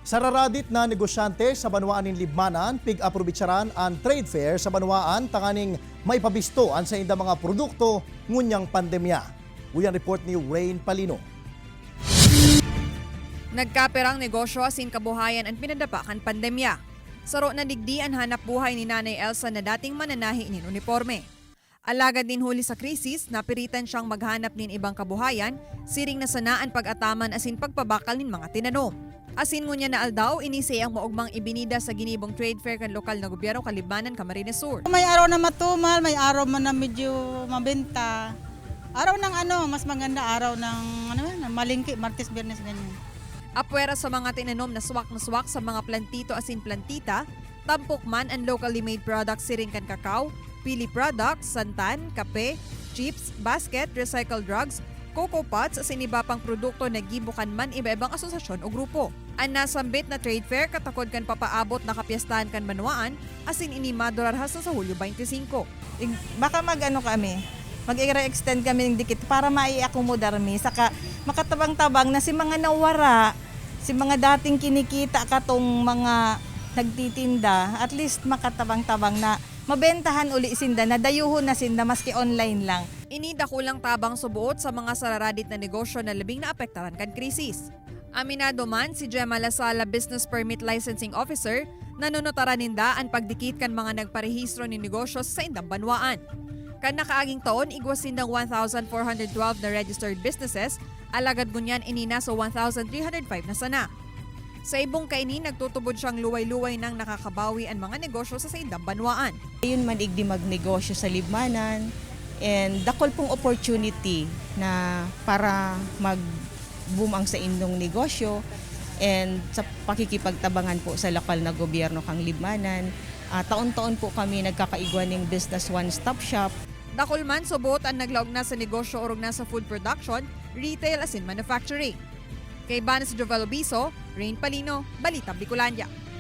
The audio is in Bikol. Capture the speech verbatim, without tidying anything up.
Sararadit na negosyante sa banwaan nin Libmanan pig-aprobetsaran an trade fair sa banwaan tanganing maipabisto an saindang mga produkto ngunyan pandemya. Uyan report ni Rain Palino. Nagkaperang negosyo asin kabuhayan an pinadapa kan pandemya. Saro na digdi an hanap buhay ni Nanay Elsa na dating mananahi nin uniporme. Alagad nin huli sa krisis, napiritan siyang maghanap nin ibang kabuhayan, siring na sana an pag-ataman asin pagpabakal nin mga tinanom. Asin ngunyan na aldaw, ini siyang maogmang ibinida sa ginibong trade fair kan lokal na gobyerno kan Libmanan, Camarines Sur. May araw na matumal, may araw man na medyo mabenta. Araw ng ano, mas maganda araw ng ano, malingki, Martes, Biyernes, ganyan. Apwera sa mga tinanom na swak na swak sa mga plantito asin plantita, tampok man an locally made products siring kan kakao, pili products, santan, kape, chips, basket, recycled drugs, cocoa pots asin iba pang produkto na gibo kan man iba-ibang asosasyon o grupo. An nasambit na trade fair katakod kan papaabot na kapyestahan kan banwaan asin ini madurar hasta sa Hulyo twenty-five. Ig- baka mag-ano kami, mag-extend kami ng dikit para maiakomodar mi. Saka makatabang-tabang na si mga nawara, si mga dating kinikita katong mga nagtitinda, at least makatabang-tabang na mabentahan uli sinda, na dayuhon na sinda maski online lang. Ini dakulang tabang suboot sa mga sararadit na negosyo na labing naapektaran kan krisis. Aminado man si Gemma Lasala, Business Permit Licensing Officer, na nunutaran ninda an pagdikit kan mga nagparehistro nin negosyo sa saindang banwaan. Kan nakaaging taon, igwa sindang one thousand four hundred twelve na registered businesses, alagad ngunyan ini nasa one thousand three hundred five na sana. Sa ibong kaini, nagtutubod siyang luway-luway nang nakakabawi an mga negosyo sa saindang banwaan. Ayun man, igdi magnegosyo sa Libmanan, and dakol pong opportunity na para mag-boom ang sa indong negosyo, and sa pakikipagtabangan po sa lokal na gobyerno kang Libmanan, ah, taon-taon po kami nagkakaigwa ning Business One Stop Shop. Dakol man subot an naglaog na sa negosyo orog na sa food production, retail asin manufacturing. Kaiba na si Jovel Obiso, Rain Palino, Balitang Bicolandia.